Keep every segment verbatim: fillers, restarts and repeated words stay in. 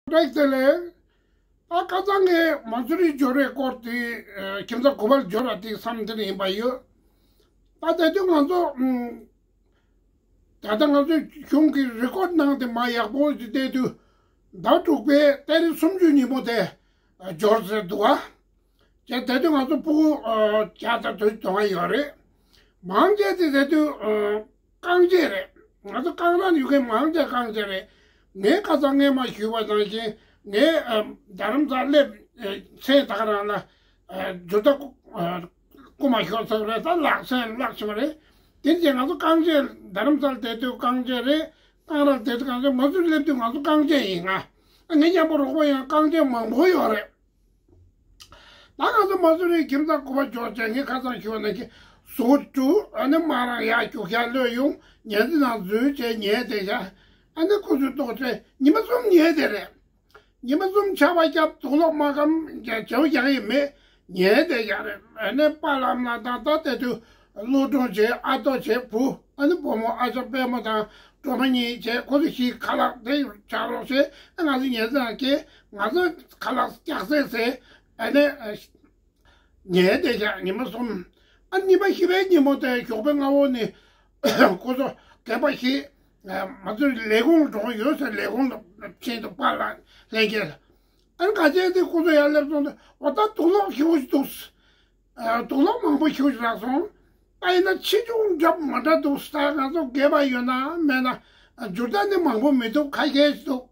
བཀྲ་ཤིས་བདེ་ལེགས། ད་ཁ་སང་ངས་མ་སུ་རི་འབྱོར་བའི་སྐོར་དེ་ཁྱིམ་ཚང་དགུ་པར་འབྱོར་བ་དེ་བསམ་དེ་ནས་ཡིན་པ་ཡོད། ད་དེ་དུས་ང་ཚོ་ད་ལྟ་ང་ཚོའི་གཞུང་གིས་རེ་ཀོར་གནང་སྟེ་མ་ཡག་པོ་ཞིག་བལྟས་དུས་ཟླ་དྲུག་པའི་ཏ་རིག་སུམ་ཅུ་ཉིན་མོ་དེ་འབྱོར་ཟེར་འདུག་ཨ། བྱས་དེ་དུས་ང་ཚོ་ཕྲུ་གུ་བརྒྱ་དང་དོན་གཅིག་ཙམ་ཡོད་རེད། མང་ཆེ་དེ་དེ་དུས་རྐང་རྗེས་རེད། ང་ཚོ་རྐང་ར་ཡོད་མཁན་མང་ཆེ་རྐང་རྗེས་རེད། ངས་ཁ་སང་སྔས་མ་ཞུས་པ་ནང་བཞིན་ངས་རྡ་རམ་ས་སླེབས་མཚན་ད་ག་རང་ལ་འཇུ་ད་རྐུ་མ་ཤོར་ཚར་རེད། ད་ལག་སེང་ལག་ཆེ་བ་རེད། དེ་རྗེས་ང་ཚོ་རྐང་རྗེས་རྡ་རམ་ས་ལ་བསྡད་དུས་རྐང་རྗེས་རེད། རྐང་ར་བསྡད་དུས་རྐང་རྗེས། མ་སུ་རི་སླེབས་དུས་ང་ཚོ་རྐང་རྗེས་ཡིན། ང་ངའི་མཉམ་པོ་རོགས་པ་ཡང་རྐང་རྗེས་མང་པོ་ཡོད་རེད། ད་ང་ཚོ་མ་སུ་རི་ཁྱིམ་ཚང་དགུ་པ་འབྱོར་བྱས་ངས་ཁ་སང་ཞུས་པ་ནང་བཞིན་ཟུག་བཀྲུ། ཨ་ནི་མ་རང་ཡར་རྒྱུག་ཤར་གློད་ཡོང་། ཉལ་ཟི་ནང་འཛུལ་བྱས་ཉལ་བསྡད་ཤག་ཨ་ནི་ཁོ་ཚོས་ལྟོགས་བྱས་ཉི་མ་གསུམ་ཉལ་བསྡད་རེད། ཉི་མ་གསུམ་ཆར་པ་བརྒྱབ། དུག་ལོག་མ་སྐམ་བྱས་བྱེའུ་རྒྱག་གི་མེད། ཉལ་བསྡད་ཤག་རེད། ཨ་ནི་པཱ་ལགས་མ་དང་ད་ལྟ་དུས་སློབ་སྦྱོང་བྱས། ཨ་ལྟོ་བྱས་བུ། ཨ་ནི་བུ་མོ་ཨ་ཅག་པད་མ་དང་སྒྲོལ་མ་གཉིས་བྱས། ཁོ་ཚོ་བཞི་ཁ་ལག་དེ་ཆགས་རོགས་བྱས། ཨ་ང་ཚོ་ཉལ་ཟི་ནང་སྐྱེལ། ང་ཚོ་ཁ་ལག་རྒྱག་སེ་ཟས། ཨ་ནི་ཉལ་བསྡད་ཤག་ཉི་མ་གསུམ། ཨ་ཉི་མ་བཞི་པའི་ཉིན་མོ་དེ་ཞོགས་པའི་སྔ་བོ་ནས་ཁོ་ཚོ་རྒན་པ་ཞིག་མ་ཚོད་ལས་ཁུངས་ལ་འགྲོ་གི་ཡོད་ཟེར། ལས་ཁུངས་ལ་ཕྱིན་འདུག་པཱ་ལགས་ལྷན་རྒྱས་ལ། ཨ་ནི་ག་ཅན་དེ་ཁོ་ཚོ་ཡར་སླེབས་སོང་སྟེ། འོ་ད་དུག་ལོག་ཞེ་པོ་ཞིག་འདུག་ཨ་དུག་ལོག་མང་པོ་ཞེ་པོ་ཞིག་རག་སོང་། ད་ཡིན་ན་ཆེ་ཆུང་འདྲ་མ་འདྲ་འདུག་ད་ང་ཚོ་རྒས་པ་ཡོད་ན་མེད་ན་འཇུར་རྟ་ནི་མང་པོ་མི་འདུག་ཁ་ཤས་ཤིག་འདུག་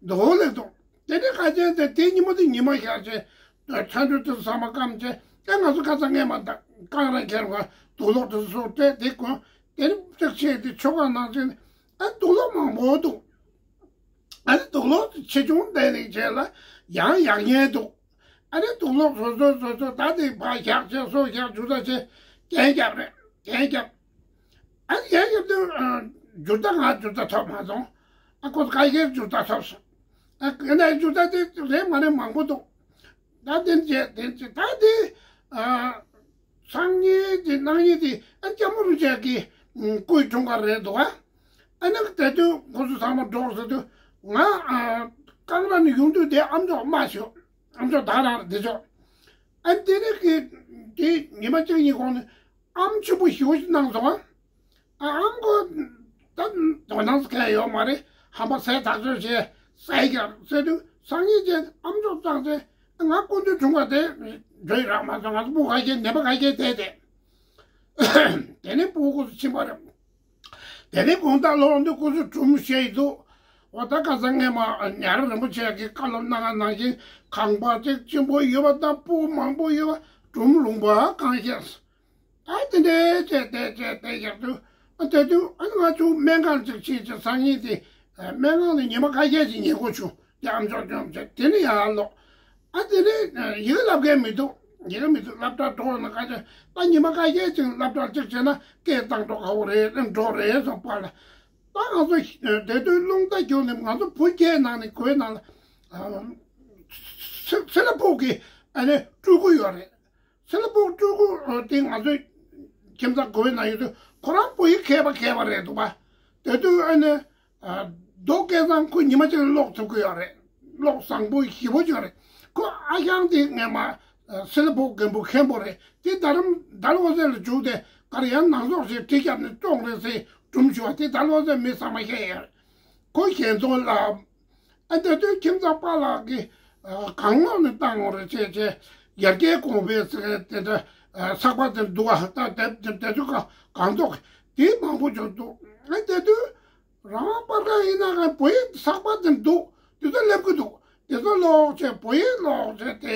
འདུག་ལེགས་འདུག་དེ་ནས་ཁ་ཅན་དེ་དེ་ཉིན་མོ་དེ་ཉི་མ་ཤར་བྱས། ཐན་ཕྲུག་དེ་ཚོ་ཚང་མ་སྐམ་བྱས། ཨེ་ང་ཚོ་ཁ་སང་སྔས་མ་ད་རྐང་ར་འཁྱེར་བ་དུག་ལོག་དེ་ཚོ་སྤྲད་དེ་གོ། དེ་ནི་ཅིག་ཆེ་དེ་ཆོ་ག་ནང་བཞིན་ཨ་དུག་ལོག་མང་པོ་འདུག་ཨ་ནི་དུག་ལོག་ཆེ་ཆུང་བསྡད་ནས་བྱས་ལ་ཡང་ཡག་ཉེན་འདུག་ཨ་ནི་དུག་ལོག་སོ་སོ་སོ་སོ་ད་དེ་ཕར་བཞག་བྱས་སོ་བཞག་འཇུ་ད་བྱས་གྱེན་རྒྱབ་རེད། གྱེན་རྒྱབ། ཨ་ནི་གྱེན་རྒྱབ་དུས་འཇུ་ད་ང་འཇུ་ད་ཐོབ་མ་སོང་། ཨ་ཁོ་ཁ་ཤས་འཇུ་ད་ཐོབ་སོང་། ཨ་ཁ་ནས་འཇུ་ད་དེ་རེད་མ་རེད་མང་པོ་འདུག་ད་དེ་བྱས་དེ་བྱས་ད་དེ་ཨ། སང་ཉིན་དེ་གནངས་ཉིན་དེ་ཨ་ལྕམ་མོ་རུ་ཆེན་གྱི་སྐུའི་འཁྲུངས་སྐར་རེད་འདུག་ཨ་ནི་དེ་དུས་ཁོ་ཚོ་ཚང་མ་འགྲོགས་ཟེར་དུས་ང་ཨ་རྐང་ར་ནས་ཡོང་དུས་དེ་ཨམ་ཅོག་མ་ཞོག་ཨམ་ཅོག་བདག་རང་རེད་དེ་ཅོག་ཨ་དེ་ནས་གི་དེ་ཉི་མ་གཅིག་གཉིས་གོང་ནས་ཨམ་ཆེན་པོ་ཞེ་པོ་ཞིག་གནང་སོང་ཨ། ཨ་ཨམ་ཁོ་ད་དོ་སྣང་གང་ཡོད་མ་རེད། ཧམ་པ་ཟས་ཐག་ཆོད་བྱས་ཟས་རྒྱབ་ཟེར་དུས་སང་ཉིན་བྱས་ཨམ་ཅོག་བཏང་ཚེ། ང་སྐུ་མདུན་དྲུང་པ་དེ་འགྲོ་ཡི་རག་མ་སོང་། ང་ཚོ་སྤུ་གུ་ཁ་ཤས་ནད་པ་ཁ་ཤས་བསྡད་དེ། དེ་ནས་སྤུ་གུ་སྐུ་གཟུགས་ཕྱིན་པ་རེད། དེ་ནས་དགོང་དག་ལོག་འདི་སྐུ་གཟུགས་གྲུམ་བཞེས་ཡི་འདུག་འོ་ད་ཁ་སང་སྔས་མ་ཉ་ར་རིན་པོ་ཆེ་གིས་བཀའ་སློབ་གནང་བ་ནང་བཞིན་ཁང་པ་གཅིག་ཆེན་པོ་ཡོད་པ་དང་སྤུ་གུ་མང་པོ་ཡོད་པ་གྲུམ་ལུང་པ་གང་བཞེས། ཨ་དེ་འདྲའི་བྱས་བསྡད་བྱས་བསྡད་ཡག་དུས་ཨ་དེ་དུས་ཨ་ང་ཚོ་སྨན་ཁང་ཅིག་ཕྱིན་བྱས་སང་ཉིན་དེ་སྨན་ཁང་ནས་ཉི་མ་ཁ་ཤས་ཤིག་ཉལ་དགོས་བྱུང་། དེ་ཨམ་ཅོག་སྐྱོན་བྱས་དེ་ནས་ཡར་ལོག་ཨ་དེ་ནས་ཡི་གེ་བསླབ་མཁན་མི་འདུག་ཡི་གེ་མི་འདུག་སློབ་གྲྭ་འགྲོ་ན་ཁ་ཤས་ད་ཉི་མ་ཁ་ཤས་ཅིག་སློབ་གྲྭ་གཅིག་བྱས་ན་སྐད་བཏང་འགྲོ་ཁག་པོ་རེད། འགྲོ་རེད་སོང་པ་ལ། ད་ང་ཚོ་དེ་དུས་རླུང་རྟ་རྒྱུག་ནས་ང་ཚོ་བུ་སྐྱེས་ནང་ནས་གོས་ནང་ལ་སི་སི་ལ་ཕུག་གི་ཨ་ནི་སྤྲུལ་སྐུ་ཡོད་རེད། སི་ལ་ཕུག་སྤྲུལ་སྐུ་དེ་ང་ཚོའི་ཁྱིམ་ཚང་གོ་བའི་ནང་ཡོད་དུས་ཁོ་རང་བོད་ཡིག་མཁས་པ་མཁས་པ་རེད་འདུག་པ། དེ་དུས་ཨ་ནི་རྡོ་སྐལ་བཟང་ཁོ་ཉི་མ་གཅིག་ཀློག་ཐུབ་ཀྱི་ཡོད་རེད། ཀློག་བཟང་པོ་ཞེ་པོ་ཅིག་རེད། ཁོ་ཨ་ཞང་དེ་སྔས་མ་སི་ལ་ཕུག་རྒན་པོ་མཁན་པོ་རེད། དེ་རྡ་རམ་རྡ་ལ་ཝ་ཟེ་ལ་བཅུག་སྟེ་གར་ཡང་ནང་སོག་ཞིག་གྲི་རྒྱབ་ནས་བཙོང་རེད་ཟེར་སྒྲུང་ཞུ་བ་དེ་རྡ་ལ་ཝ་ཟེ་མི་ཚང་མ་ཤེས་ཡོད་རེད། ཁོ་ཞལ་འཛོམས་ལ། ཨ་དེ་དུས་ཁྱིམ་ཚང་པཱ་ལགས་ཀྱིས་གང་ལོག་ནས་བཏང་ངོ་རེད་ཅེས་བྱས། ཡར་རྒྱས་གོང་འཕེལ་ཟེར་མཁན་དེ་འདྲ་ཚགས་པར་དེར་འདུག་ཨ། ད་དེ་དེ་དེ་ཚོ་གང་གང་ཐོག་དེ་མང་པོ་བྱུང་འདུག་ཨ་དེ་དུས་རང་དབང་པར་ཁང་ཡིན་ན་གང་བོད་ཡིག་ཚགས་པར་དེར་འདུག་དེ་ཚོ་སླེབས་ཀྱི་འདུག་དེ་ཚོ་ཀློག་བྱས་བོད་ཡིག་ཀློག་བྱས་ཏེ།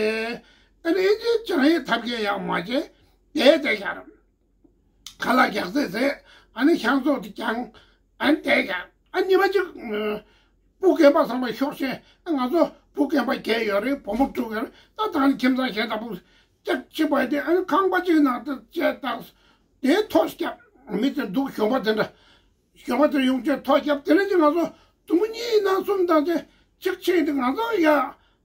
ཨ་ནི་ཨིན་ཇིའི་སྦྱང་ཡིག་ཐབས་མཁས་ཡང་མ་བྱས་བསྡད་བསྡད་ཤར། ཁ་ལག་རྒྱག་ཚད་ཟས། ཨ་ནི་ཤང་ཚོགས་དེ་ཀྱང་། ཨ་ནི་དེ་ཀྱང་ཨ་ཉི་མ་གཅིག་སྤུ་རྒན་པ་ཚང་མ་ཤོག་ཤེས། ང་ཚོ་སྤུ་རྒན་པ་བརྒྱད་ཡོད་རེད། བུ་མོ་དྲུག་ཡོད་རེད། ད་ད་ནི་ཁྱིམ་ཚང་གཞན་དང་པོ་ཅག་ཕྱི་པ་དེ་ཨ་ནི་ཁང་པ་གཅིག་ནང་དུ་བཅད་བཏགས། དེའི་ཐོག་སྐྱབས་མི་དེ་འདུག་གཞོན་པ་དེ་འདྲ། གཞོན་པ་དེ་ཡོང་ཆེད་ཐོག་སྐྱབས་དེ་ནས་ཀྱི་ང་ཚོ་དུམ་བུ་གཉིས་ནང་གསུམ་དང་དེ་གཅིག་ཕྱིན་དེ་ང་ཚོ་ཡ་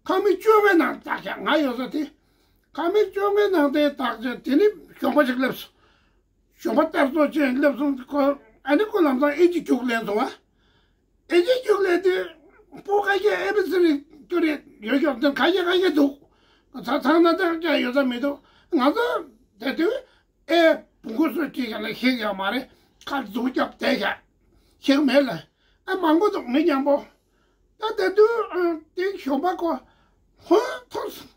ཁང་མིག་བཅོ་ལྔའི་ནང་བཏགས་ཀྱང་ང་ཡོད་ས་དེ། ཁང་མིག་བཅོ་ལྔའི་ནང་དེ་བཏགས་ཀྱང་དེ་ནི་གཞོན་པ་ཞིག་སླེབས་སོང་། གཞོན་པ་གཏེར་ཚོགས་ཅན་སླེབས་སོང་ཁོ། ཨ་ནི་ཁོ་ལམ་སང་ཨིན་ཇི་རྒྱུགས་ལེན་སོང་བ། ཨིན་ཇི་རྒྱུགས་ལེན་དུས་སྤུ་ཁ་ཤས་ཨེ་བི་སི་ཌི་ ཡོད་ཀྱང་འདི་ཁ་ཤས་ཁ་ཤས་འདུག་ཚ་ཚང་ན་ད་ཀྱང་ཡོད་ས་མི་འདུག་ང་ཚོ་དེ་དུས་ཨེ་བོང་གུ་སུ་ཅིག་ཡང་ལ་ཤེས་ཀྱང་མ་རེད། ཁ་རྫུན་རྒྱབ་བསྡད་ཀྱང་ཤེས་མེད་ལ། ཨ་མང་པོ་འདུག་མི་མཉམ་པོ། ད་དེ་དུས་ཨ་དེ་གཞོན་པ་ཁོ་ཧོན་ཐོར་སོང་།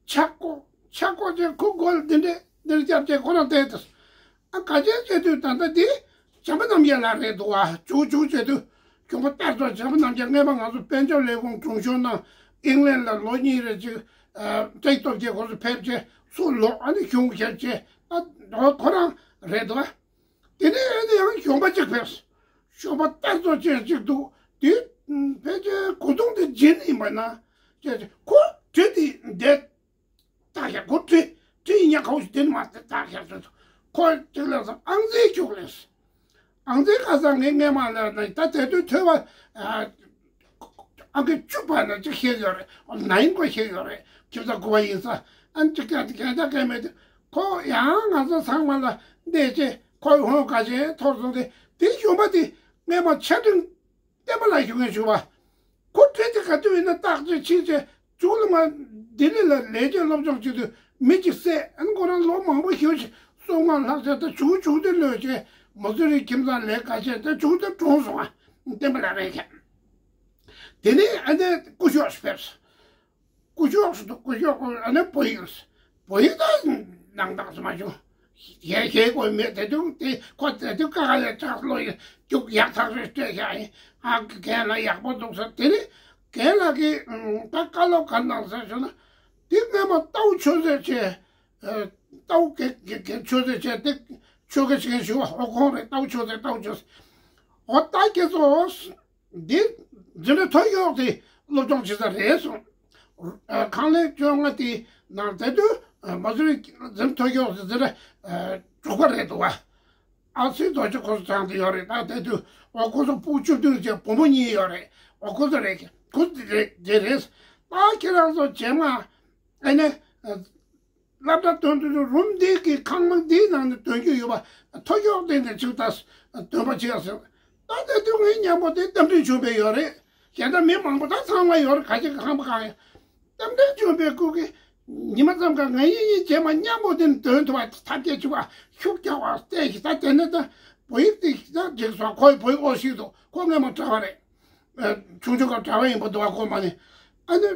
ཆག་སྒོ་ཆག་སྒོ་ཅན་ཁུ་སྒོ་ལ་འདི་འདྲས་འདི་འདྲས་རྒྱབ་ཅེས་ཁོ་རང་བལྟས་ཏེ། ཨ་ག་ཅན་བྱེད་དུས་ད་ལྟ་འདི་བྱམས་པ་རྣམ་རྒྱལ་ལགས་རེད་འདུག་ཨ། བྱུག་བྱུག་བྱེད་དུས་གྱོང་པོ་ལྟར་ཚོ་བྱམས་པ་རྣམ་རྒྱལ་སྔས་མ་ང་ཚོ་དཔལ་འབྱོར་ལས་ཁུངས་དྲུང་གཞོན་ནང་ཨིང་ལན་ལ་ལོ་གཉིས་རེ་ཅིག་ཨ་བཀྲ་ཤིས་སྟོབས་རྒྱལ་ཁོ་ཚོ་ཕེབས་རྗེས་སུ་ལོག་ཨ་ནི་གཞུང་ཞབས་ཀྱི་ཨ་ཁོ་རང་རེད་འདུག་ཨ། དེ་ནས་ཨ་ནི་ཡང་གཞོན་པ་གཅིག་ཕེབས། གཞོན་པ་ལྟར་ཚོ་ཅན་གཅིག་འདུག་དེ་ཕལ་ཆེར་གོ་དུང་དེ་བརྗེད་ནི་ཡིན་པ་ན་ཅེས་ཁོ་བྲིས་ཏེ་བསྡད། ད་ཡ་ཁོ་བྲིས་བྲིས་ཡིན་ཡང་ཁ་བོ་ཞིག་དེ་ནི་མ་དེ་ད་ཡ་ཁོ་ཁོ་གཅིག་ལས་སོང་ཨང་རྩིས་ཁྱུག་ལས། ཨང་རྩིས་ཁ་སང་ངས་སྔས་མ་ལས་ན་ད་དེ་དུས་ཐོས་པ་ཨ་ཨང་ཀི་བཅུ་པ་ན་གཅིག་ཤེས་ཡོད་རེད། ནའིན་ཁོ་ཤེས་ཡོད་རེད། ཁྱིམ་ཚང་དགུ་པ་ཡིན་ས། ཨ་ནི་གཅིག་ཀྱང་གང་ལྟར་གང་མེད་དུས་ཁོ་ཡང་ང་ཚོ་ཚང་མ་ལ་འདས་རྗེས་ཁོའི་ཧོན་ག་ཅན་ཐོར་སོང་སྟེ་དེ་གཞོན་པ་དེ་སྔས་མ་ཆ་འཕྲིན་བསྟན་པ་ལ་ཞུ་མཁན་ཞུ་བ། ཁོ་བྲིས་ཏེ་ག་དུས་ཡིན་ན་བརྟག་དཔྱད་ཕྱིན་ཚེ་མཇུག་ལ་མ་ལྡི་ལི་ལ་ལས་བྱེད་སློབ་སྦྱོང་བྱེད་དུས་མི་གཅིག་བསད། ཨ་ནི་ཁོ་རང་ལོ་མང་པོ་ཞེ་པོ་ཅིག་སྲོག་དམར་ལྷག་ཚར་ད་མཇུག་མཇུག་དེ་ལོས་བྱས་མ་སུ་རི་ཁྱིམ་ཚང་ལས་ཀ་བྱས་ད་མཇུག་དེ་གྲོངས་སོང་ཨ། བསྟན་པ་ལ་རེད་ཁྱེད། དེ་ནས་ཨ་ནི་སྐུ་ཞབས་ཕེབས། སྐུ་ཞབས་སུ་སྐུ་ཞབས་ཨ་ནི་བོད་ཡིག་བོད་ཡིག་ད་ནང་དག་སུ་མ་བྱུང་། ཞེས་ཞེས་དགོས་མེད་དེ་དུས་དེ་ཁོ་དེ་དུས་ཀ་ཁ་ལས་ཁྲག་བློ་ཡི་རྒྱུག་ཡག་ཐག་རེ་སྤྲད་ཤག་ཡིན། ཨ་རྒན་ལ་ཡག་པོ་འདུག་ཟེར། དེ་ནི་རྒན་ལགས་ཀྱིས་ད་བཀའ་སློབ་ག་གནང་ཟེར་ཞུ་ན། དེ་སྔས་མ་རྟའུ་ཆོས་མཛད་ཆེ། རྟའུ་གེ་གེ་གེ་ཆོས་མཛད་ཆེ་དེ་ཆོས་དགེ་ཆེན་ཞུ་བ་ཨོ་ཁོང་རེད། རྟའུ་ཆོས་མཛད་རྟའུ་ཆོས་ཨོ་ད་ཁྱེད་ཚོ། འདི་འཛིན་གྲྭ་མཐོ་ཤོས་དེ་སློབ་སྦྱོང་བྱེད་ས་རེད་གསུངས། ཨ་ཁང་ལས་བཅོ་ལྔ་དེ་ནང་དེ་དུས་ཨ་མ་སུ་རི་འཛིན་གྲྭ་མཐོ་ཤོས་དེ་འཛིན་གྲྭ་ཨ་དྲུག་པ་རེད་འདུག་བ། ཨ་སུའི་རྡོ་རྗེ་ཁོ་ཚོ་ཚང་དུ་ཡོད་རེད། ད་དེ་དུས་ཨོ་ཁོ་ཚོ་སྤུ་གུ་བཅུ་བདུན་བྱས་བུ་མོ་གཉིས་ཡོད་རེད། ཨོ་ཁོ་ཚོ་རེད་ཁོ་དེ་རེད་དེ་རེད། ད་ཁྱེད་རང་ཚོ་རྗེས་མ་ཨ་ནི་ཨ་སློབ་གྲྭ་ཐོན་དུས་རུམ་འདི་གི་ཁང་པ་འདིའི་ནང་ནས་ཐོན་རྒྱུ་ཡོད་པ་མཐོ་ཤོས་སྟེང་ནས་ཅིག་ད་ཐོན་པ་བྱེད་ཡག་ཟེར། ད་ལྟ་དུས་ངའི་མཉམ་པོ་དེ་རྟ་མགྲིན་ཆོས་འཕེལ་ཡོད་རེད། གཞན་དག་མི་མང་པོ་ད་ཚང་མ་ཡོད་རེད། ག་ཅིག་གི་ཁང་པ་གང་ཡོད། རྟ་མགྲིན་ཆོས་འཕེལ་སྐུ་གི་ཉི་མ་ཙམ་ག་ང་གཉིས་གཉིས་རྗེས་མ་མཉམ་པོ་དེ་ནས་འདོན་ཐུབ་པ་ཐབས་ཀྱི་ཆུ་བ་ཤུགས་རྒྱག་པ་བལྟས་ཤིག་ད་དེ་ནས་ད་བོད་ཡིག་དེ་ད་འགྲིག་སོང་། ཁོའི་བོད་ཡིག་ཨོ་ཤེས་འདུག་ཁོ་སྔས་མ་གྲྭ་བ་རེད། ཆུང་ཆུང་སྐབས་གྲྭ་བ་ཡིན་པ་འདུག་བ་ཁོ་མ་ནི། ཨ་ནི།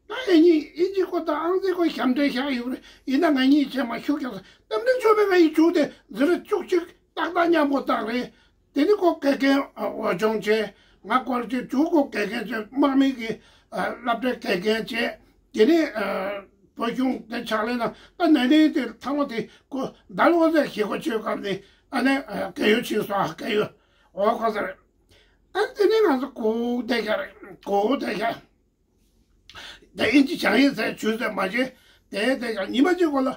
ད་ཨེ་ཉིད་ཨིན་ཇི་ཁོ་དང་ཨང་རྩིས་ཁོ་ཞབས་འདྲེན་བཞག་ཡོད་རེད། ཡིན་ན་ང་གཉིས་རྗེས་མ་ཤུགས་རྒྱག་ས་རྟ་མགྲིན་ཆོས་འཕེལ་ང་ཡི་མཇུག་དེ་འཛིན་གྲྭ་བཅུ་གཅིག་ཏག་ཏག་མཉམ་པོ་བཏང་རེད། དེ་ནི་ཁོ་དགེ་རྒན་འོས་སྦྱོང་བྱས། ང་སྐོར་གྱི་མཇུག་ཁོ་དགེ་རྒན་བྱས་དམག་མི་གི་སློབ་གྲྭའི་དགེ་རྒན་བྱས། དེ་ནི་བོད་གཞུང་དེ་ཕྱག་ལས་གནང་། ད་ན་ནིང་དེ་ཐང་བ་དེ་ཁོ་ཟླ་ལོ་ཟེར་ཞིག་ཁོ་བྱོས་སྐབས་ནི་ཨ་ནི་རྒས་ཡོལ་ཕྱིན་སོང་། རྒས་ཡོལ་འོ་ཁོ་ཟེར། ཨ་དེ་ནི་ང་ཚོ་གོ་བདེ་རྒྱ་རེད། གོ་བདེ་རྒྱ། དེ་ཨིན་ཇི་བྱང་ཡིན་ཟེར་ཇུས་ཟེར་མ་བྱེད། དེ་དེ་ཀྱང་ཉི་མ་གཅིག་གོ་ལ་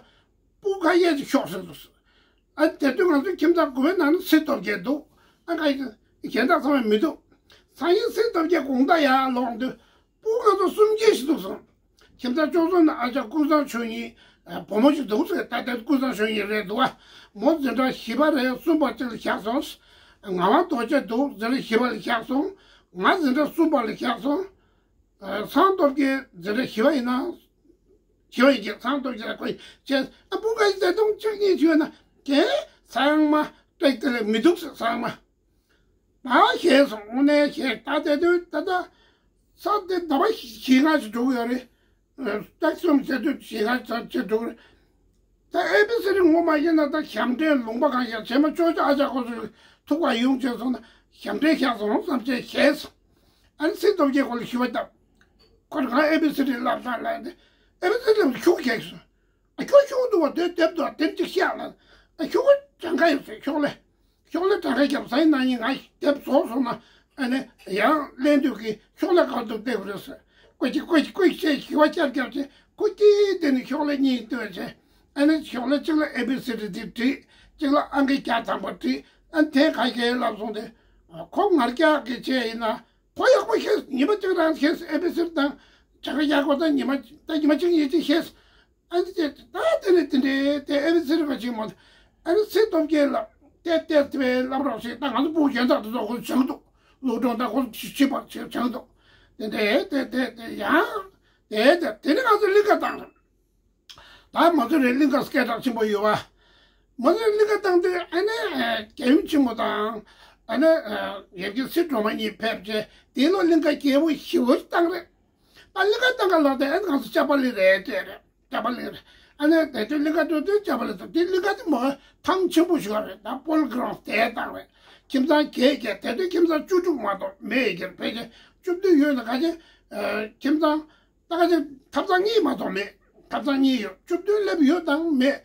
སྤུ་ག་ཡས་ཅིག་ཤོག་ཟེར་འདུག་ཨ་དེ་དུས་ང་ཚོ་ཁྱིམ་ཚང་དགུ་པའི་ནང་ནས་སྲིད་སྟོབས་རྒྱལ་འདུག་ཨ་ཁ་ཡིན་གཞན་དག་ཚང་མ་མི་འདུག་སང་ཉིན་སྲིད་སྟོབས་རྒྱལ་དགོང་དག་ཡར་ལོག་དུས་སྤུ་གུ་ང་ཚོ་སུམ་བརྒྱད་ཞིག་འདུག་སོང་། ཁྱིམ་ཚང་བཅོ་ལྔ་ནང་ཨ་ཅག་ཀུན་བཟང་ཆོས་ཉིད་བུ་མོ་ཞིག་འདུག་ཟེར། ད་ལྟ་ཀུན་བཟང་ཆོས་ཉིད་རེད་འདུག་ཨ། མོ་འཛིན་གྲྭ་བཞི་པ་རེད། གསུམ་པ་གཅིག་ལ་བཞག་སོང་། ངག་དབང་རྡོ་རྗེ་འདུག་འཛིན་གྲྭ་བཞི་པ་ལ་བཞག་སོང་། ང་འཛིན་གྲྭ་གསུམ་པ་ལ་བཞག་སོང་། ཨ་སངས་སྟོབས་རྒྱལ་འཛིན་གྲྭ་བཞི་པ་ཡིན་ན། བཞི་པ་ཡིན་གྱི་སངས་སྟོབས་རྒྱལ་ཁོ་བྱས་ཨ་སྤུ་གུ་བརྩེ་དུང་གཅིག་གཉིས་བྱུང་ན་ཀྱེ་ཚང་མ་སྟེགས་དེ་ལས་མི་འདུག་ཟེར། ཚང་མ་ད་ཞེས་སོང་། དངོས་གནས་ཞེས་ད་དེ་དུས་ད་ལྟ་ས་དེ་ཟླ་བ་བཞི་ལྔ་ཞིག་འགྲོ་གི་ཡོད་རེད། སྟེགས་གསུམ་བྱས་དུས་བཞི་ལྔ་ཙམ་ཅིག་འགྲོ་གི་རེད། ད་ཨེ་བི་སི་ཌི་ངོ་མ་ཤེས་ན་ད་ཞབས་འདྲེན་ལུང་པ་གང་ཤར་བྱས་མ་ཅོ་ཅོ་ཨ་ཅག་ཁོ་ཚོས་ཐུག་པ་ཡོང་བྱས་སོང་ན་ཞབས་འདྲེན་བཞག་སོང་བསམ་བྱས་ཞེས་སོང་། ཨ་ནི་སྲིད་སྟོབས་རྒྱལ་ཁོ་ལ་ཞུ་བ་བཏབ། ཁོ་རང་ཨེ་བི་སི་ཌི་ལབ་ས་ལབ་ནས་ཨེ་བི་སི་ཌི་ལབ་ཤུགས་རྒྱག་སོང་། ཨ་ཁྱོད་ཤུགས་འདུག་བ་དེ་དེབ་འདུག་དེབ་ཅིག་བཤད་ལ། ཨ་ཤོག་ལེ་གྲངས་ཀ་ཡོད་ཟེར། ཤོག་ལེ་ཤོག་ལེ་གྲངས་ཀ་རྒྱབ་ས་ཡིན་ན་ཡིན། ང་དེབ་རྫོགས་སོང་ན་ཨ་ནི་ཡང་ལེན་དུས་ཀྱི་ཤོག་ལེ་ག་འདུག་བལྟས་དགོས་རེད་ཟེར། ཀོ་ཅི་ཀོ་ཅི་ཀོ་ཅི་བྱས་ཞི་བ་བསྐྱར་བརྒྱབ་བྱས་ཀོ་ཅི་དེ་ནི་ཤོག་ལེ་གཉིས་བཏོན་བྱས། ཨ་ནི་ཤོག་ལེ་གཅིག་ལ་ཨེ་བི་སི་ཌི་དེ་བྲིས། གཅིག་ལ་ཨང་ཀི་བརྒྱ་ཐམ་པ་བྲིས། ཨ་ནི་དེ་ག་གེ་ལབ་སོང་དེ། ཁོ་ངར་སྐྱག་གི་བྱས་ཡིན་ན། ཁོ་ཡག་པོ་ཤེས། ཉི་མ་གཅིག་རང་ཤེས། ཨེ་བི་སི་ཌི་དང་གྲངས་ཀ་ཡག་པོ་དང་ཉི་མ་ད་ཉི་མ་གཅིག་གཉིས་གཅིག་ཤེས། ཨ་ནི་དེ་ད་དེ་ནས་དེ་འདྲའི་དེ་ཨེ་བི་སི་ཌི་པ་ཅིག་མ། ཨ་ནི་སྲིད་སྟོབས་རྒྱལ་ལ་དེ་དེ་དེ་བས་བསླབ་རོགས་ཞེས་ད་ང་ཚོ་སྤུ་གུ་གཞན་དག་དེ་ཚོ་ཁོ་ཚོ་བྱང་འདུག་སློབ་གྲོགས་དང་ཁོ་ཚོ་ཕྱི་པ་ཚོས་བྱང་འདུག་དེ་འདྲའི་དེ་དེ་དེ་ཡང་ དེ་དེ་དེ་ནི་ང་ཚོ་གླིང་ག་བཏང་རེད། ད་མ་ཚོ་རེད། གླིང་ག་སྐད་གྲགས་ཆེན་པོ་ཡོད་བ། མ་ཚོ་གླིང་ག་བཏང་དུས་ཨ་ནི་རྒྱལ་ཡུམ་ཆེན་མོ་དང་། ཨ་ནི་ཡབ་རྒྱལ་སྲིད་སྒྲོལ་མ་གཉིས་ཕེབས་རྗེས་དེ་ལོ་གླིང་ག་རྒྱལ་པོ་ཞེ་པོ་ཞིག་བཏང་རེད། ད་གླིང་ག་བཏང་ག་ལོག་དེ་ཨ་ནི་ང་ཚོ་ལྕགས་པ་གླིང་རེད་ཟེར་རེད། ལྕགས་པ་གླིང་རེད། ཨ་ནི་དེ་དུས་གླིང་ག་འགྲོ་དུས་ལྕགས་པ་གླིང་དང་དེ་གླིང་ག་དེ་མ་ཐང་ཆེན་པོ་ཞིག་རེད། ད་པོལ་གྷི་རོན་དེ་བཏང་རེད། ཁྱིམ་ཚང་བརྒྱད་བརྒྱད། དེ་དུས་ཁྱིམ་ཚང་བཅུ་དྲུག་མ་གཏོགས་མེད་ཀྱི་རེད། ཕལ་ཆེར་བཅུ་བདུན་ཡོད་ན་ག་ཅི། ཁྱིམ་ཚང་ད་ག་ཅི་ཐབ་ཚང་གཉིས་མ་གཏོགས་མེད། ཐབ་ཚང་གཉིས་ཡོད། བཅུ་བདུན་སླེབས་ཡོད་དང་མེད།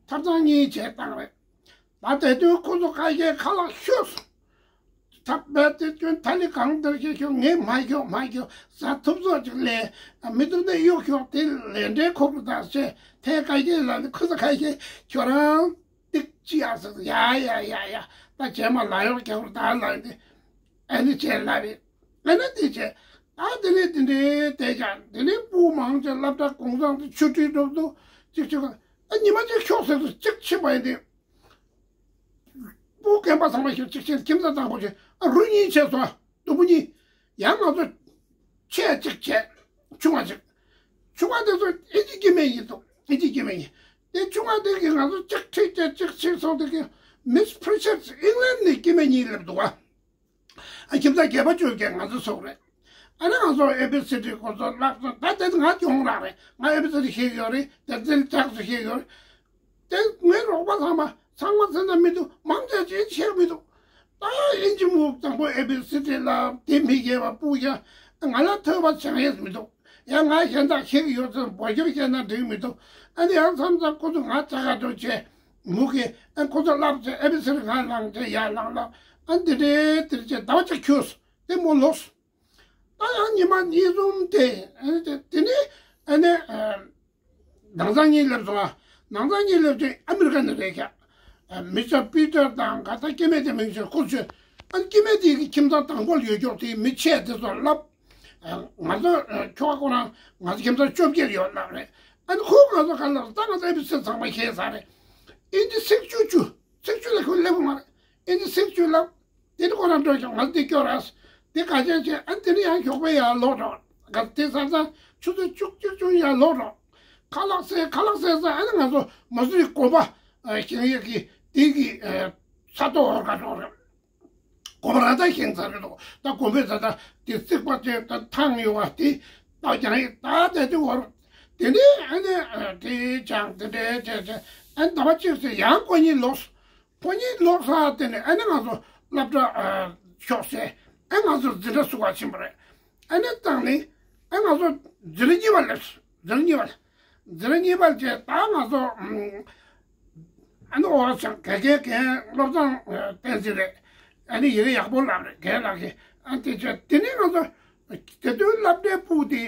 ཐབ་ཚང་གཉིས་བྱས་བཏང་རེད། ད་དེ་དུས་ཁོ་ཚོ་ཁ་ཤས་ཁ་ལག་ཤོར་སོང་། ཐབ་པའི་དེ་སྐྱོན་ཐ་ལི་གང་དེར་ཤེས་ཤོག་ངས་མ་ཤོག་མ་ཤོག་ཟ་ཐུབ་ཚོད་ཅིག་ལས་མི་ཐུབ་ན་གཡུག་ཤོག་དེ་ལས་འབྲས་ཁོ་རུ་ད་ཟེར་ཐལ་ཁ་ཤས་ལ་ནི་ཁོ་ཚོ་ཁ་ཤས་ཁྱོད་རང་ཏིག་ཅི་ཡ་ཟེར། ཡ་ཡ་ཡ་ཡ། ད་རྗེས་མ་ལ་ཡོག་རྒྱག་རུ་ད་ལ་ནི་ཨ་ནི་བྱས་ལབ་རེད། ཨ་ནི་དེ་བྱས་ད་དེ་ནས་དེ་འདྲའི་དེ་ཀྱང་དེ་ནས་སྤུ་མང་ཆེ་སློབ་གྲྭ་གུང་སེང་དུ་ཆུ་ཁྲིད་འགྲོ་འདུག་ཅིག་ཅིག་ཨ་ཉི་མ་གཅིག་ཤོག་ཟེར་དུས་གཅིག་ཕྱིན་པ་ཡིན་ཏེ། སྤུ་རྒན་པ་ཚང་མ་ཤོག་གཅིག་ཕྱིན། ཁྱིམ་ཚང་དང་པོ་ཆེ་ཨ་རུ་གཉིས་བྱས་སོང་། ཨ་དུམ་བུ་གཉིས། ཡང་ང་ཚོ་ཆེ་གཅིག་བྱས། ཆུང་བ་གཅིག་ཆུང་བ་དེ་ཚོ་ཨིན་ཇི་སྐྱེ་དམན་ཡིན་འདུག་ཨིན་ཇི་སྐྱེ་དམན་ཡིན། དེ་ཆུང་བ་དེ་གིས་ང་ཚོ་གཅིག་ཁྲིད་བྱས་གཅིག་ཕྱིན་སོང་། དེ་གིས་མིས་པྲི་ཆར་ཨིང་ལན་ནས་སྐྱེ་དམན་གཉིས་སླེབས་འདུག་བ། ཨ་ཁྱིམ་ཚང་བརྒྱད་པ་བཅོ་བརྒྱད་ང་ཚོ་ཚོགས་རེད། ཨ་ནི་ང་ཚོ་ཨེ་བི་སི་ཌི་ཁོ་ཚོ་བསླབ་སོང་། ད་དེ་ང་གྱོང་རག་རེད། ང་ཨེ་བི་སི་ཌི་ཤེས་ཡོད་རེད། དེ་ཚན་རྒྱག་སུ་ཤེས་ཡོད་རེད། དེ་ངའི་རོགས་པ་ཚང་མ་ཚང་མ་ཚན་ཚན་མི་འདུག་མང་ཆེ་ཅིག་ཤེས་མི་འདུག་ད་ཨིན་ཇི་མུག་དང་པོ་ཨེ་བི་སི་ཌི་ལ་དེ་མི་ཤེས་པ་སྤུ་ཡ་ང་ལ་ཐོས་པ་བྱང་ཡས་མི་འདུག་ཡང་ང་གཞན་དག་ཤེས་ཀྱི་ཡོད་ཚོད་འབོད་སྐྱོར་བཤད་ན་འགྲིག་མི་འདུག་ཨ་ནི་ཡང་མཚམས་མཚམས་ཁོ་ཚོ་ང་ཅག་ག་འགྲོ་བྱས། མུ་གེ་ཨ་ཁོ་ཚོ་བསླབ་ཚེ་ཨེ་བི་སི་ཌི་ང་ལངས་ཏེ་ཡར་ལངས་ལ་ཨ་འདི་འདྲའི་འདིར་བྱས་ཟླ་བ་གཅིག་འཁྱོལ་སོང་། དེ་མོ་ལོག་སོང་། ད་ཡང་ཉི་མ་གཉིས་གསུམ་དེ་ཨ་ནི་དེ་དེ་ནས་ཨ་ནི་ནང་ཚང་གཉིས་སླེབས་སོང་། ཨ་ནང་ཚང་གཉིས་སླེབས་དུས་ཨ་མི་རི་ཀ་ནས་རེད་ཤག་མི་སི་ཊར་པི་ཊར་དང་ག་ད་སྐྱེ་དམན་དེ་མིང་ཆེན་ཁོ་ཚོས་ཨ་ནི་སྐྱེ་དམན་དེ་གི་ཁྱིམ་ཚང་དང་པོ་ལ་ཡོད་ཀྱོག་དེ་མི་ཆེ་དེ་ཚོ་ལབ། ང་ཚོ་ཁྱོ་ག་ཁོ་རང་ང་ཚོ་ཁྱིམ་ཚང་བཅོ་བརྒྱད་ཡོད་ལབ་རེད། ཨ་ནི་ཁོ་ང་ཚོ་ག་ལབ་ད་ང་ཚོ་ཨེ་བི་སི་ཚང་མ་ཤེས་ས་རེད། ཨིན་ཇི་ཚིག་བཅུ་བཅུ། ཚིག་བཅུ་ལ་ཁོ་སླེབས་ཡོད་མ་རེད། ཨིན་ཇི་ཚིག་བཅུ་ལབ། དེ་ནི་ཁོ་རང་འགྲོ་ཀྱང་ང་ཚོ་དེ་སྐྱོ་ར། དེ་ག་ཅན་བྱས་ཨ་དེ་ནི་ཡང་ཞོགས་པ་ཡར་ལོག་འགྲོ། ག་དེ་ས་ས་ཆུ་ཚོད་བཅུ་གཅིག་བཅུ་ཡར་ལོག་འགྲོ། ཁ་ལག་ཟས་ཁ་ལག་ཟས་ས་ཨ་ནི་ང་ཚོ་མ་སུ་རི་དགོན་པ་ཞིང་ཡོད་ཀྱི་དེ་གི་ས་ཐོག་འོར་ག་འགྲོ་རེད། དགོན་པ་ར་ད་ཞིང་ཚར་གི་འདུག་ད་དགོན་པའི་ས་ད་དེ་རྩིག་པ་དེ་ད་ཐང་ཡོད་བ་དེ་ད་ཀྱང་ཡིན། ད་དེ་དེ་འོར་དེ་ནི་ཨ་ནི་དེ་ཀྱང་དེ་འདྲའི་བྱས་བྱས་ཨ་ནི་ཟླ་བ་གཅིག་ཚེ་ཡང་ཁོ་གཉིས་ལོག་ཁོ་གཉིས་ལོག་ས་དེ་ནས་ཨ་ནི་ང་ཚོ་སློབ་གྲྭ་ཤོག་ཟེར། ཨ་ང་ཚོ་འཛིན་གྲྭ་ཟུར་བ་ཕྱིན་པ་རེད། ཨ་ནི་བཏང་ནས་ཨ་ང་ཚོ་འཛིན་གྲྭ་གཉིས་པ་སླེབས་སོང་། འཛིན་གྲྭ་གཉིས་པ་ལ། འཛིན་གྲྭ་གཉིས་པ་ལ་བྱས་ད་ང་ཚོ་ཨ་ནི་འོ་ཅང་ག་གའི་རྒན་བློ་བཟང་བསྟན་འཛིན་རེད། ཨ་ནི་ཡི་གེ་ཡག་པོ་ལབ་རེད་རྒན་ལགས་ཀྱིས། ཨ་དེ་བྱས་དེ་ནས་ང་ཚོ་དེ་དུས་སློབ་གྲྭའི་སྤུ་དེ་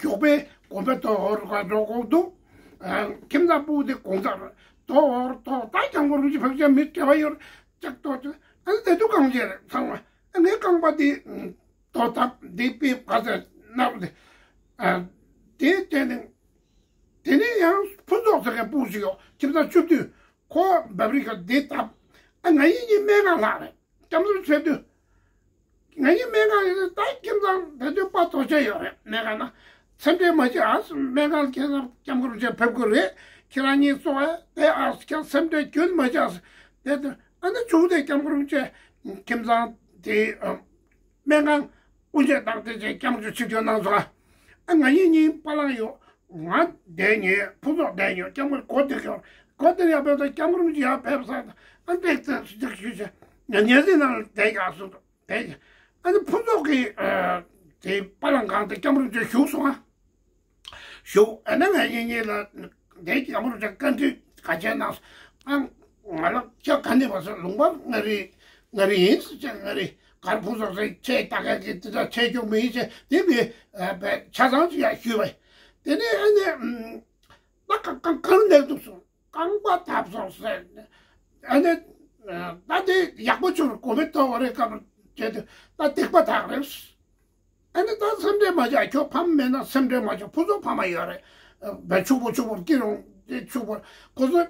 ཞོགས་པའི་དགོན་པའི་ཐོག་འོར་ག་འགྲོ་དགོས་འདུག་ཁྱིམ་ཚང་སྤུ་དེ་དགོང་དག་ཐོག་འོར་ཐོག་ད་སྐྱབས་མགོན་རིན་པོ་ཆེ་ཕེབས་ཀྱང་མི་བྲེལ་བ་ཡོད་ཅག་ཐོག་ཨ་ནི་དེ་དུས་གང་བྱས་རེད་ཚང་མ་ཨ་ངའི་རྐང་པ་དེ་དོ་ཐབ་དེ་པི་ག་ཚད་ནག་དེ་དེ་བྱས་ནས་དེ་ནས་ཡང་ཕུན་ཚོགས་ཟེར་མཁན་སྤུ་ཞིག་ཡོད། ཁྱིམ་ཚང་བཅུ་བདུན། ཁོ་བབ་རི་ཁ་འདི་བཏབ། ཨ་ང་གཉིས་གཉིས་སྨན་ཁང་ལྷག་རེད། སྐྱབས་འགྲོ་བྱེད་དུས། ང་གཉིས་སྨན་ཁང་ཡིན་ད་ཁྱིམ་ཚང་དེ་དུས་དཔའ་རྡོ་རྗེ་ཡོད་རེད། སྨན་ཁང་ན་སེམས་ཁྲལ་མ་བྱེད་ཨ། སྨན་ཁང་ཁྱེད་རང་སྐྱབས་མགོན་རིན་པོ་ཆེ་ཕེབས་ཀྱི་རེད། ཁྱེད་རང་གཉིས་གསོ་བ་དེ་ཨ་ཁྱེད་སེམས་ཁྲལ་ཁྱོད་མ་བྱེད་ཨ། དེ་དུས་ཨ་ནི་བྱུང་སྟེ་སྐྱབས་མགོན་རིན་པོ་ཆེ་ཁྱིམ་ཚང་དེ་སྨན་ཁང་དབུ་འབྱེད་བཏང་སྟེ་ཅེས་སྐྱབས་མགོན་ཆིབས་བསྒྱུར་གནང་སོང་ཨ། ཨ་ང་གཉིས་གཉིས་པ་ལང་ཡོད། ང་བསྡད་ཉེ་ཕུན་ཚོགས་བསྡད་ཉེ་སྐྱབས་མགོན་སྒོ་དེ་ཡོད། སྒོ་དེ་ཡར་ཕེབས་ད་སྐྱབས་མགོན་རིན་པོ་ཆེ་ཡར་ཕེབས་ས་ཨ་འདེགས་ཙམ་ཞིག་ཞུས་བྱས་ཉལ་ཉལ་ཟིན་ནང་ལ་བསྡད་ཀྱང་སོང་། དེ་ཨ་ནི་ཕུན་ཚོགས་ཀྱི་དེ་པ་ལང་གང་དེ་སྐྱབས་མགོན་ཆེན་བཞུགས་སོང་ཨ། བཞུགས་ཨ་ནི་ང་གཉིས་གཉིས་ལ་དེ་སྐྱབས་མགོན་ཆེན་བཀའ་འདྲི་ག་བྱས་གནང་སོང་ཨ། ང་ལ་ཁྱེད་ག་ནས་བ་སོང་ལུང་པ་ང་རེད། ང་རེད་ཡིན་ཟེར་བྱས་ང་རེད་གར་ཕུན་ཚོགས་ཟེར་ཆེ་ད་ག་གི་དེ་ད་ཆེ་ཆུང་མི་ཡིན་ཟེར་དེ་བས་ཆ་ཚང་ཅིག་ཡང་ཞུས་པ་ཡིན། དེ་ནས་ཨ་ནི་ད་གང་གང་གང་ནས་འདུག་སོང་། རྐང་པ་བཏབ་སོང་ཟེར། ཨ་ནི། ད་དེ་ཡག་པོ་བྱུང་གོ་མེད་ཐོག་རེ་སྐབས་བྱས་དུས་ད་སྡིག་པ་དག་རེད། ཨ་ནི་ད་སེམས་ཁྲལ་མ་བྱ་ཁྱོད་ཕ་མ་མེད་ན་སེམས་ཁྲལ་མ་བྱ་ཕུན་ཚོགས་ཕ་མ་ཡོད་རེད། བས་ཕྱུག་པོ་ཕྱུག་པོར་སྐྱིད་རུང་དེ་ཕྱུག་པོར་ཁོ་ཚོ་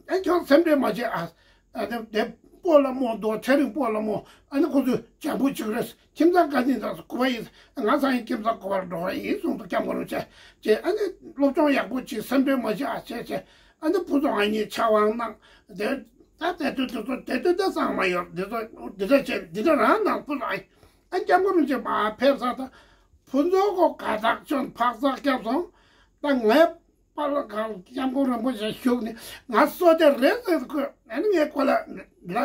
ཨ་ཁྱོད་སེམས་ཁྲལ་མ་བྱེད་ཨ། ཨ་ནི་དེ་ སྤོ་ལགས་རྨོ་འདུག་དེ་རིང་སྤོ་ལགས་རྨོ། ཨ་ནི་ཁོ་ཚོས་ལྗང་བུ་གཅིག་རེད། ཁྱིམ་ཚང་ག་ནས་འདྲ་སོང་གོ་བ་ཡིན། ང་སང་ཉིན་ཁྱིམ་ཚང་གོ་བར་འགྲོ་བ་ཡིན་གསུངས་འདུག་སྐྱབས་མགོན་རིན་པོ་ཆེ། ཅེས་ཨ་ནི་སློབ་སྦྱོང་ཡག་པོ་ཅིག་སེམས་ཁྲལ་མ་བྱེད་ཨ་བྱས་བྱས། ཨ་ནི་བུ་ཚོ་ང་གཉིས་ཕྱག་དབང་གནང་། དེ་ད་དེ་དུས་དེ་ཚོ་དེ་དུས་ད་གཙང་མ་ཡོད། འདི་ཚོ་འདི་འདྲ་བྱས་འདི་འདྲ་རང་གནང་བུ་ཚོ་ཨ། ཨ་སྐྱབས་མགོན་རིན་པོ་ཆེ་མར་ཕེབས་ས་ད་བུ་ཚོ་ཁོ་ག་དག་ཅོན་འཕག་འཚག་སྐྱབས་སོང་། ད་ངས་པཱ་ལགས་གང་སྐྱབས་མགོན་རིན་པོ་ཆེ་བཞུགས་ནས་ང་བསོད་བདེ་རེད་ཟེར་དགོས། ཨ་ནི་ངས་ཁོ་ལ་ལ་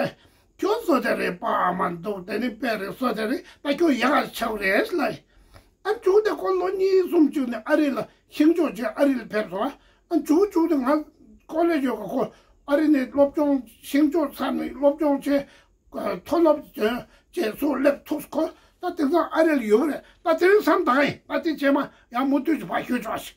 ཁྱོད་བསོད་བདེ་རེད་པཱ། ཨ་མ་འདུག་དེ་ནི་དཔེ་རེད། བསོད་བདེ་རེད། ད་ཁྱོད་ཡག་ག་ཆགས་རེད་ལ། ཨ་བྱུང་སྟེ་ཁོ་ལོ་གཉིས་གསུམ་བྱུང་ནས་ཨ་རི་ལ་ཤིང་ཆོག་བྱས་ཨ་རི་ལ་ཕེབས་སོང་། ཨ་བྱུང་བྱུང་སྟེ་ང་ཀོ་ལེ་ཇི་ཡོད་ག་ཁོ་ཨ་རི་ནས་སློབ་སྦྱོང་ཤིང་ཆོག་ཚར་ནས་སློབ་སྦྱོང་བྱས། མཐོ་སློབ་བྱས་ཚུར་སླེབས་ཐུབ། ཁོ་ད་དེང་སང་ཨ་རི་ལ་ཡོད་རེད། ད་དེ་རིང་མཚམས་བདག་ཡིན། ད་དེ་རྗེས་མ་ཡང་མུ་མཐུད་ཀྱི་ཕར་ཤོད་ཆོག་ཞིག